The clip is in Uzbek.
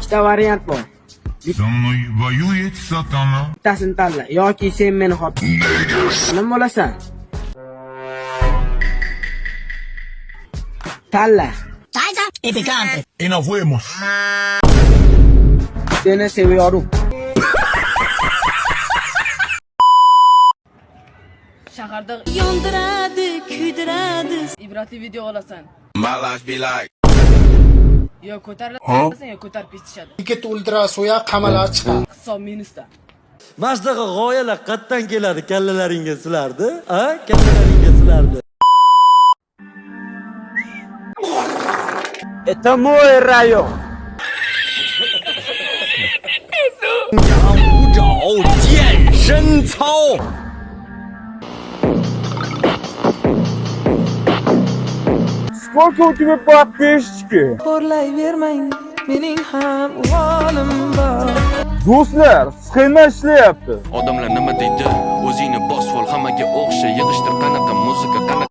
Ikkita variant bor. Со мной воюет сатана. Bittasini tanla. Yoki sen meni xotinim bo'lasan. Tanla. Y nos fuimos. Seni seviyorum. Shaharda Yondiradi, kuydiradi. Ibratli video olasan. Yo ko'tarilasan, yo ko'tarib ketishadi. Yigit o'ldirar, so'yar, qamalar, chiqar. Hisob minusda. Mana shunaqa g'oyalar qayerdan keladi kallalaringga sizlarni? A? Kallalaringga sizlarni. Это мой район. 五爪健身操。 Сколько у тебя подписчики? Xo'rlayvermang, mening ham holim bor. Do'stlar, sxema ishlayapti. Odamlar nima deydi? O'zingni bosib ol, hammaga o'xsha, yig'ishtir qanaqa muzika, qanaqa